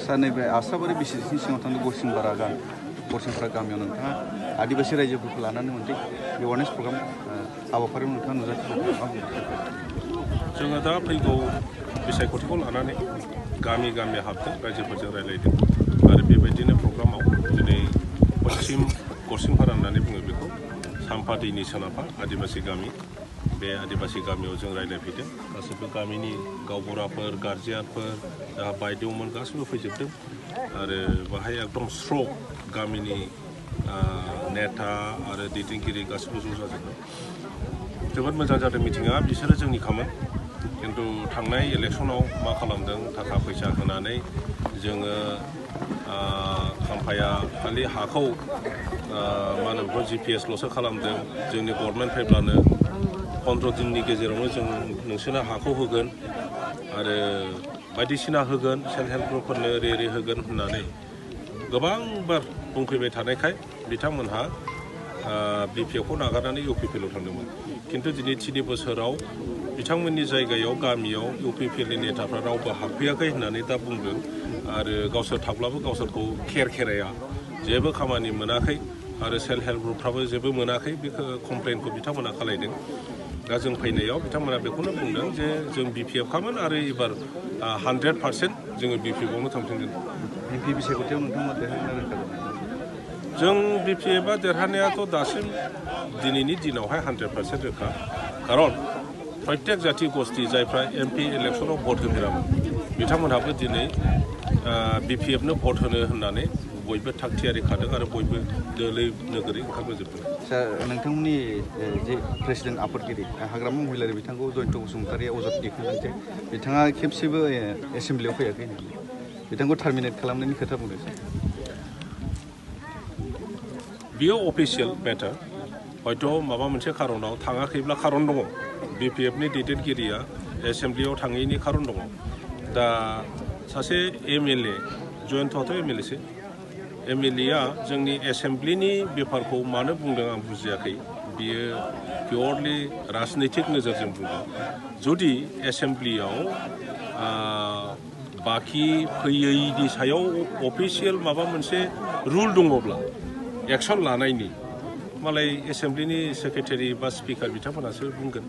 आसा नैबे आसाबारि बिसिनि सिङाव थांदों गरसिंपारा गामियाव नोंथाङा आदिबासि रायजोफोरखौ लानानै मोनसे एवारनेस प्रग्राम हाबाफारियाव नोंथाङा नुजाथिदों। जोङो दा फैगौ बिसायख'थिखौ लानानै गामि गामि हाबदों, रायजोफोरजों रायज्लायदों आरो बेबायदिनो प्रग्रामाव दिनै पश्चिम गरसिंपारा होननानै बुङो बेखौ साम्फा दैनि सोनाबहा आदिबासि गामि, बे आदिबासि गामियाव जों रायज्लायफैदों। गासैबो गामिनि गावबुराफोर, गारजियानफोर, जाहा बायदेवमोन गासैबो फैजोबदों आरो बाहाय एकदम स्र' गामिनि नेता आरो दैदेनगिरि गासैबो ज' जाजोबदों। जोबोद मोजां जादों मिटिङा, बिसोरो जोंनिखामोन। खिन्थु थांनाय इलेक्सनाव मा खालामदों, थाखा फैसा होनानै जोङो खाम्फाया खालि हाखौ मा होनो बेखौ GPSल'सो खालामदों। जोंनि गभर्नमेन्ट फैब्लानो 15 दिननि गेजेरावनो जों नोंसोरनो हाखौ होगोन आरो बायदिसिना होगोन, सेल्फ हेल्प ग्रुपफोरनो ओरै होगोन होननानै गोबांबार बुंफैबाय थानायखाय बिथांमोनहा BPFखौ नागारनानै UPPL थांदोंमोन। खिन्थु दिनै 3 बोसोराव बिथांमोननि जायगायाव गामियाव UPPLनि नेताफ्रा रावबो हाबफैयाखै होननानै दा बुंदों आरो गावसोर थाब्लाबो गावसोरखौ खेराया, जेबो खामानि मोनाखै आरो सेल्फ हेल्प ग्रुपफ्राबो जेबो मोनाखै, बे कमप्लेनखौ बिथांमोना खालायदों। दा जों फैनायाव बिथांमोना बेखौनो बुंदों जे जों BPFखामोन आरो एबार 100% जोङो BPFआवनो थांफिनगोन। MP बिसायख'थियाव नोंथांमोना देरहागोन रोखागोन? जों BPFआ देरहानायाथ' दासिम दिनैनि दिनावहाय 100% रोखा, खारन प्रत्येक जाथि गस्थि जायफ्रा MP इलेक्सनाव भट होफेरामोन बिथांमोनहाबो दिनै BPFनो भट होनो होननानै बयबो थाग थियारि खादों आरो बयबो दोलै नोगोरै ओंखारबोजोबदों। नोंथांमोननि जे प्रेसिडेन्ट आफादगिरि हाग्रामा महिलारि बिथांखौ जयन्त बसुमतारिया अजद दैखांदों जे बिथाङा खेबसेबो एसेम्ब्लियाव फैयाखै होननानै बिथांखौ टार्मिनेट खालामनायनि खोथा बुंदों। बियो अफिसियेल मेटार, हयथ' माबा मोनसे खारनाव थाङाखैब्ला खारन दङ। BPFनि दैदेनगिरिया एसेम्ब्लियाव थाङैनि खारन दङ। दा सासे MLA, जयन्तआथ' MLAसो, MLAया जोंनि एसेम्ब्लिनि बेफारखौ मानो बुंदों आं बुजियाखै। बियो पियरलि राजनैतिक नोजोरजों बुंदों। जुदि एसेम्ब्लियाव बाखि फैयैनि सायाव अफिसियेल माबा मोनसे रुल दङब्ला एक्सन लानायनि, मालाय एसेम्ब्लिनि सेक्रेटारि बा स्पिकार बिथांमोनासो बुंगोन।